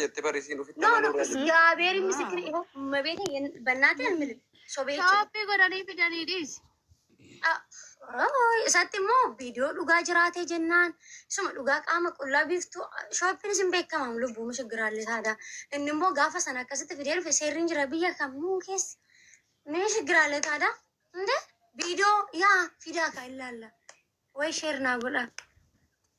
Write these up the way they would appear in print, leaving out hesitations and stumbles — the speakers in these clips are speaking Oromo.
Jette barisiin ofitti No, no, amanuurraa jette. እግዚአብሔር ምስክር ይኸው እመቤቴ በእናትህ አልምልም። Sobee jechuudha. Shop godhanii fidanii dhiisi. Isatti immoo viidiyoo dhugaa jiraatee jennaan isuma dhugaa qaama qullaa biiftuu shooppiin isin beekamaam lubbuu mishigiraalle taadha. Inni immoo gaafa sana akkasitti fidee dhufe seerri hin jira biyya kamuu keessa. Mishigiraalle taadha. Inde viidiyoo yaa fidaa ka ilaalla. Way share naa godha.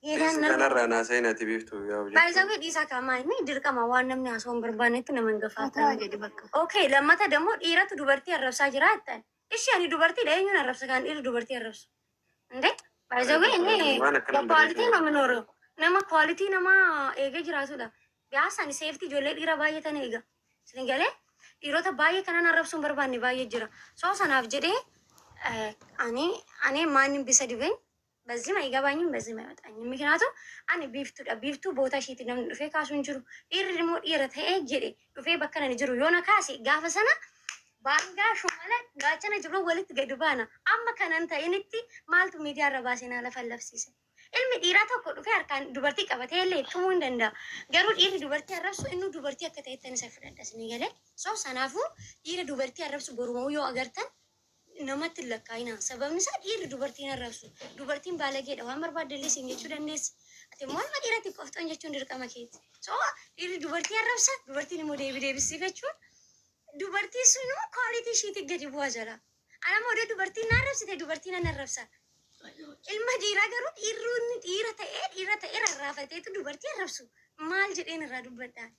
Geedaan Dhiisi narra. kanarraa naasa'in ati biiftu yaa'u jechuun. Baay'isawwan dhiisaa kamaa inni dirqama waan namni haasawuu hin barbaannetti nama hin Fataa gafaatan. jedhi bakka. Okay, lammata ደግሞ dhiiratu dubartii arrabsaa jira jettan. Ishi ani dubartiidha eenyuun arrabsa kan dhiirri dubartii arrabsu? እንዴ by the way እኔ Waan akkana hin በ quality barreessin. ነው የምኖረው። Nama quality nama eegee jiraatudha. Gaas ani safety ijoollee dhiira baay'atan eega. Isin galee dhiirota baay'ee kanan arrabsuu hin barbaanne baay'ee jira. So sanaaf jedhee ani ማንም ቢሰድበኝ በዚህም አይገባኝም በዚህም አይወጣኝም። ምክንያቱም ani biiftuudha. Biiftuu boota ishiitti namni dhufee kaasuu hin jiru. Dhiirri immoo dhiira ta'ee jedhe dhufee bakka nani jiru yoo na kaase gaafa sana baangaa shumala gaachana jiru walitti gadi baana. Amma kanan ta'initti maaltu miidiyaa irra baasee na lafa lafsiise? Ilmi dhiiraa tokko dhufee harkaan dubartii qabatee illee tumuu hin danda'a. Garuu dhiirri dubartii arrabsu inni dubartii akka ta'etti ani isa fudhadha isinii galee. So sanaafuu dhiira dubartii arrabsu borumaa yoo agartan namatti hin lakkaa'ina. Sababni isaa dhiirri dubartiin arrabsu. Dubartiin baalageedha waan barbaadde illee siin jechuu dandeessi. Ati immoo ilma dhiiratti qoftoon jechuun dirqama keeti. So dhiirri dubartii arrabsa, dubartiin immoo deebi deebisiifachuun dubartii sunuu quality ishiitti gadi bu'aa jira. Anama oduu dubartiin na arrabsite dubartiin nan arrabsa. Ilma dhiiraa garuu dhiirri dhiira ta'ee rarraafateetu dubartii arrabsu. Maal jedheen irraa dubbadhaa?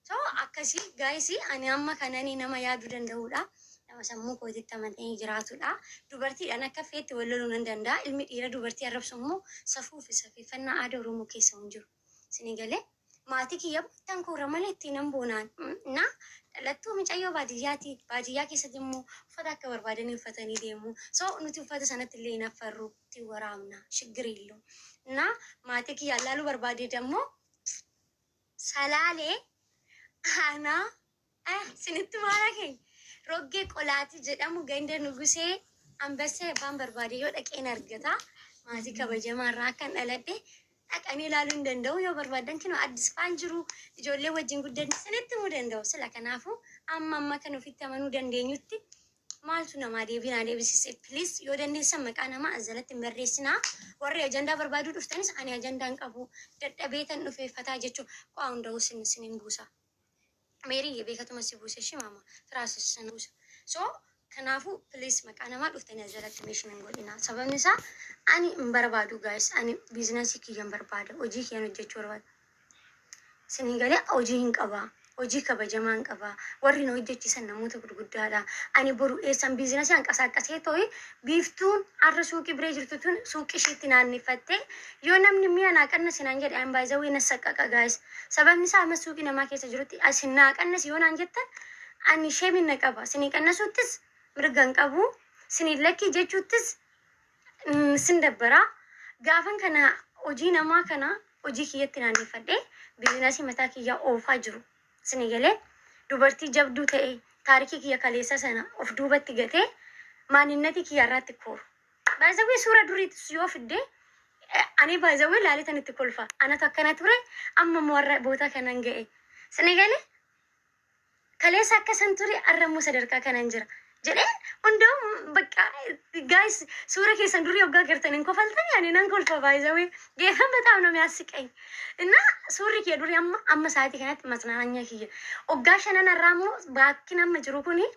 So akkasii guys, ani amma kanani nama yaaduu danda'udha. Nama sammuu kootitti amanee jiraatudha. Dubartiidhaan akka feetti wal loluu nan danda'a. Ilmi dhiira dubartii arrabsu immoo safuu fi safeeffannaa aadaa Oromoo keessa hin jiru. Isinii galee maatii kiyya tan koora malee ittiin nan boonaan. Na dhalattuu mucayyoo baadiyyaati. Baadiyyaa keessatti immoo uffata akka barbaadanii uffatanii deemu. So nuti uffata sanatti illee hin affarru ittiin waraabna. Shiggir illee. Na maatii kiyya laaluu barbaade dammoo Salaalee aanaa sinitti maara keenya roggee qolaati jedhamu ganda nugusee Ambasee abbaan barbaade yoo dhaqeen argata. Maatii kabajamaa irraa akkan dhaladhe dhaqanii ilaaluu hin danda'u. Yoo barbaadan kinoo addis faan jiru ijoollee wajjin guddanne sinitti himuu danda'u. Sila kanaafuu amma amma kan ofitti amanuu dandeenyutti maaltu namaa deebinaa deebisise? Please, yoo dandeessan maqaa namaa as jalatti hin barreessinaa. Warri ajandaa barbaaduu dhuftanis ani ajandaa hin qabu. Dadhabeetan dhufee fataa jechuun qo'aa hunda'uu sin hin buusa. Meerii beekatuma si buuse ishee maama firaasis sin buusa. So kanaafuu please maqaa namaa dhuftanii as jalatti meeshaa hin godhina. Sababni isaa ani hin barbaadu guys. Ani business kiyya hin barbaada. Hojii kiyyan hojjechuu barbaada. Isinii galee hojii hin qabaa. Hojii kabajamaa hin qabaa. Warri na hojjechiisan namoota gurguddaadha. Ani boru eessan business hanqasaaqasee too'i biiftuun har'a suuqii biree jirtu tun suuqii isheetti naannifattee yoo namni mi'a naa qannasi naan jedhe an baay'ee na saqqaqa guys. Sababni isaa amma suuqii namaa keessa jirutti asin naa qannasi yoo naan jettan ani sheemin na qaba. Isinii qannasuuttis mirga hin qabu. Isinii lakkii jechuuttis sin dabbaraa. Gaafan kana hojii namaa kana hojii kiyyatti naanneffadhee business mataa kiyyaa oofaa jiru. Isinii galee dubartii jabduu ta'e taarikii kiyya kaleessa sana of duubatti gatee maaninnatii kiyya irraatti kooru. Baay'ee suura duriitis yoo fidde ani baay'ee laalitan itti kolfa. Anatu akkana ture amma immoo warra boota kanan ga'e. Isinii galee kaleessa akkasan ture har'a immoo sadarkaa kanan jira. Jedhee hunda'u bakka guys suura keessan durii hoggaa gartan hin kofaltanii ani nan kolfa baay'ee geefan በጣም ነው የሚያስቀኝ እና suurri kiyya durii amma amma sa'aatii kanatti masnaanya kiyya hoggaa shanan irraa immoo baakkin amma jiru kuni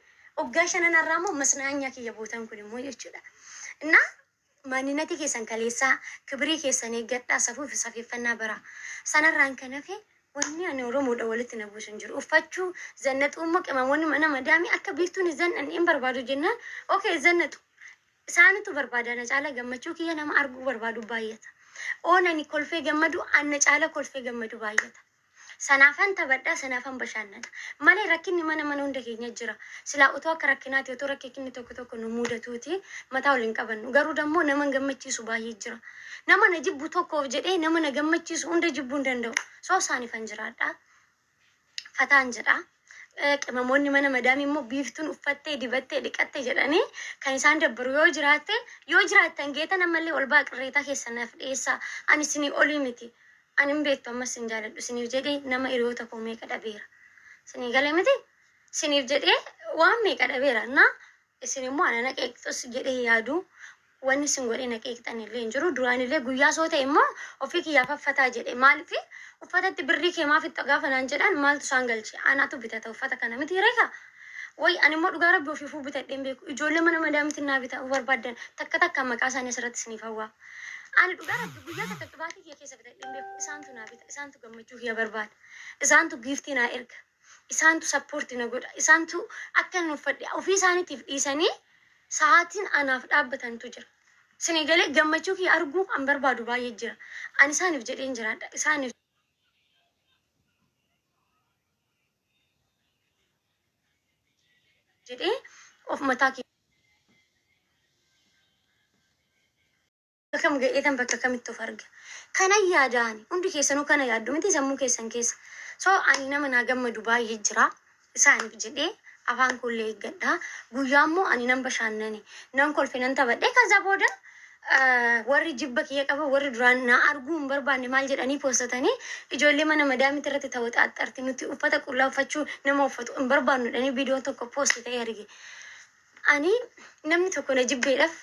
hoggaa shanan irraa immoo masnaanya kiyya bootan kun immoo jechuudha. እና maaninati keessan kaleessaa kibirii keessan eeggadhaa safuu fi safeeffannaa bara sanarraan kan hafe wanni ani Oromoodha walitti na buusu hin jiru. Uffachuu zannaxuu immoo qimamoonni mana madaamii akka biiftuun zannan hin barbaadu jennaan okay zannatu. Isaanitu barbaada na caala gammachuu kiyya nama arguu barbaadu baay'ata. Oon ani kolfee gammadu anna caala kolfee gammadu baay'ata. Sanaafan taphadhaa sanaafan bashannana. Malee rakkinni mana mana hunda keenya jira. Silaa otoo akka rakkinaati otoo rakkinni tokko tokko nu mudatuuti mataa ol hin qabannu. Garuu dammoo nama hin gammachiisu baay'ee jira. Nama na jibbu tokkoof jedhee nama na gammachiisu hunda jibbuu hin danda'u. So isaaniifan jiraadha. Fataan jedha. Qimamoonni mana madaamii immoo biiftuun uffattee dibattee dhiqattee jedhanii kan isaan dabbaru yoo jiraatte yoo jiraattan geetan ammallee ol baa qirreetaa keessan naaf dhiyeessaa. Ani isinii olii miti. Ani hin beektu, ammas sin jaaladhu. Isiniif jedhee nama hiriyoota koo meeqa dhabeera. Isinii galee miti? Isiniif jedhee waan meeqa dhabeera. Na isin immoo ana na qeeqxus jedhee yaadu, wanni isin godhee na qeeqxan illee hin jiru. Duraan illee guyyaa soo ta'e immoo ofii kiyyaaf affataa jedhe. Maaliif uffatatti birrii kee maaf itti gaafa naan jedhan, maaltu isaan galche? Anaatu bitata uffata kana miti reeka. Way, ani immoo dhugaa Rabbi ofiifuu bitadhee hin beeku. Ijoollee mana madaamitti naa bita barbaadan takka takka maqaa isaanii asirratti isiniif hawwaa. Ani dhugaa Rabbi guyyaa takka qibaatii kiyya keessa bitadhee hin beeku. Isaantu naa bita. Isaantu gammachuu kiyya barbaada. Isaantu giiftii naa erga. Isaantu support na godha. Isaantu akka inni uffadhe ofii isaaniitiif dhiisanii sa'aatiin anaaf dhaabbatantu jira. Isinii galee? Gammachuu kiyya arguu an barbaadu baay'ee jira. Ani isaaniif jedheen jiraadha. Isaaniif jedhee of mataa kiyya kam ga'eetan bakka kamitti of arga. Kana yaadaani hundi keessanuu kana yaaddu miti sammuu keessan keessa? So ani nama naa gammadu baay'ee jira. Isaaniif jedhee afaan koollee eeggadha. Guyyaa immoo ani nan bashaannane, nan kolfe, nan taphadhe. Kaza booda warri jibba kiyya qaba, warri duraan na arguu hin barbaanne maal jedhanii poostatanii, ijoollee mana madaamitti irratti ta'u xaaxxarti, nuti uffata qullaa uffachuu nama uffatu hin barbaannu jedhanii viidiyoon tokko post ta'ee arge. Ani namni tokko na jibbeedhaaf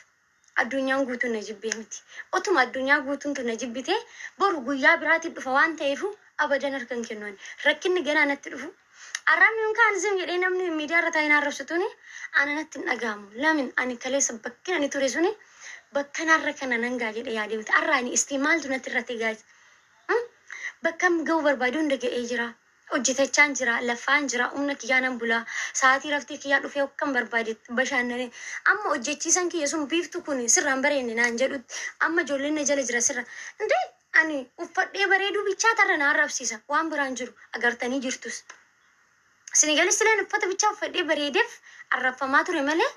addunyaan guutuun na jibbee miti. Otuma addunyaa guutuun tun na jibbite, boru guyyaa biraatiin dhufa waan ta'eefu abadan harka hin kennu ani. Rakkinni ganaa natti dhufu. Arrabni yookaan zim jedhee namni miidiyaa irra taa'ee na arrabsituuni ana natti hin dhaga'amu. Lamin ani kaleessa bakki ani ture suni bakka narra kana nan gaa jedhee yaadee miti. Arra ani istii maaltu natti irratti gaa? Bakka ga'uu barbaadu hunda ga'ee jira. Hojjetachaan jira, lafaan jira, humna kiyyaa nan bulaa, sa'aatii raftii kiyyaa dhufee akkan barbaade bashannane. Amma hojjechiisan kiyya sun biiftu kun sirraan bareenne naan jedhutti, amma ijoolleen na jala jira sirra. Indee ani uffadhee bareeduu bichaa tarra na arrabsiisa, waan biraan jiru agartanii jirtus. Sinigalis silaan uffata bichaa uffadhee bareedeef arrabfamaa ture malee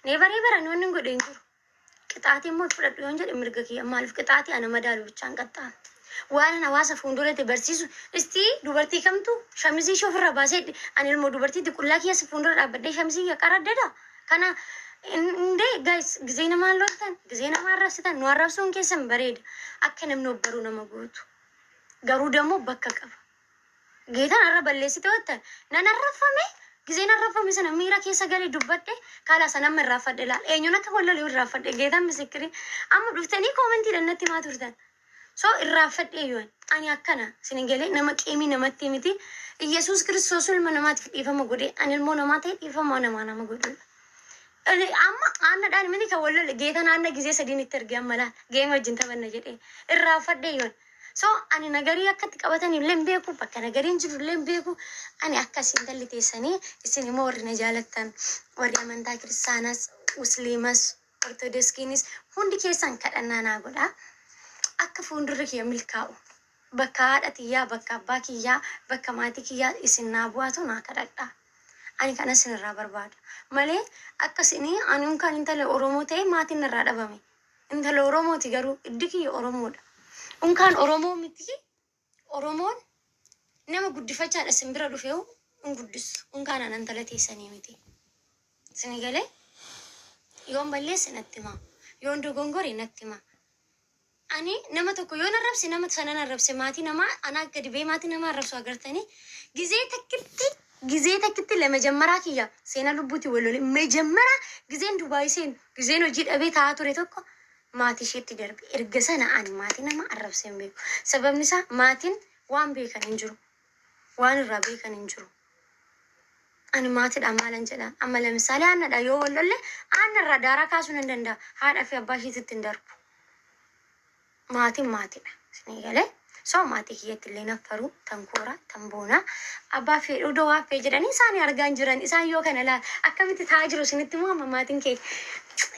nee baree baran wanni hin godhe hin jiru. Qixaatii immoo fudhadhu yoon jedhe mirga kiyya. Maaliif qixaatii ana madaalu bichaan qaxxaama. Waan an hawaasa fuulduratti barsiisu, istii dubartii kamtu shamizii ishee ofirraa baasee, ani ilmoo dubartiitti qullaa kiyya si fuuldura dhaabbadhee shamizii kiyya qaraddada. Kana indee guys, gizee namaan loltan, gizee nama arrabsitan, nu arrabsuun keessan bareeda. Akka namni obbaruu nama gootu. Garuu dammoo bakka qaba. Geetaan arra balleessite jettan nan arrafame, gizeen arrafame sana miira keessa galee dubbadhe, kaala sana amma irraafadhe laal, eenyuun akka wallolu irraafadhe. Geetaan misikirii amma dhuftanii koomentiidhaan natti himaa turtan. So irraafadhe yoon ani akkana isin galee nama qiimii namatti miti. Iyesuus Kiristoos ilma namaatiif dhiifama godhe, ani ilmoo namaa ta'e dhiifama namaa nama godhudha. Amma aannaadhaan miti kan wallole, geetaan aanna gizee sadiin itti erge, amma laal geema wajjin taphanna jedhee irraafadhe yoon. So ani nagarii akkatti qabatan illee hin beeku, bakka nagariin jiru illee hin beeku. Ani akkasiin intalli teessanii, isin immoo warri na jaalattan, warri amantaa kiristaanaas, musliimas, ortodoskiinis hundi keessan kadhannaa naa godhaa. Akka fuuldurri kiyya milkaa'u, bakka haadha tiyyaa, bakka abbaa kiyyaa, bakka maatii kiyyaa isin naa bu'aatu naa kadhadhaa. Ani kana isinirraa barbaada. Malee akka isinii ani unkaan intala Oromoo ta'e maatiin irraa dhabame. Intala Oromooti, garuu iddi kiyya Oromoodha. Unkaan Oromoo miti, Oromoon nama guddifachaadha isin bira dhufeewu hin guddisu. Unkaan ana intala teessanii miti. Isin galee? Yoon balleesse natti himaa. Yoon dogongore natti himaa. Ani nama tokko yoon arrabse, nama sanan arrabse, maatii namaa anaa gadi ba'ee maatii namaa arrabsu agartanii, gizee takkitti, gizee takkitti lamajammaraa kiyya seenaa lubbuutti wal lole. Majammaraa gizeen Dubaayii seenu, gizeen hojii dhabee taa'aa ture tokko maatii isheetti darbe. Erga sana ani maatii nama arrabsee hin beeku. Sababni isaa maatiin waan beekan hin jiru. Waan irraa beekan hin jiru. Ani maatiidha maalan jedha. Amma lamisaalee aannadha yoo wal lolle, aanna irraa daaraa kaasuu nan danda'a. Haadha fi abbaa isheetitti hin darbu. Maatiin maatiidha. Isinii galee? So maatii kiyyatti illee naffaru, tan koora, tan boona. Abbaa fedhuu dawaa fee jedhanii isaan argaa hin jiran. Isaan yoo kana ilaala akkamitti taa'aa jiru isinitti immoo amma maatiin kee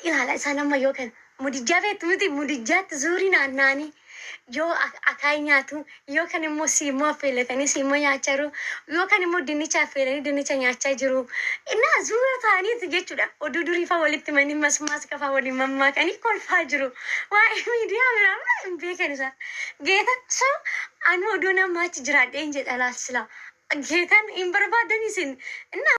ilaala, isaan amma yoo kana mudijjaa beektu miti, mudijjaatti zuurii naannaanii yoo akaayii nyaatu, yoo kan immoo siimmoo affeellatanii siimmoo nyaachaa jiru, yoo kan immoo dinnicha affeelanii dinnicha nyaachaa jiru. Innaa zuura ta'aniitu jechuudha. Oduu durii faa walitti manii masmaas qafaa waliin mammaakanii kolfaa jiru. Waa'ee miidiyaa biraa hin beekan isaan. Geeta so anu oduu nama achi jiraadheen jedha laal sila. Geetaan hin barbaadan isin. Innaa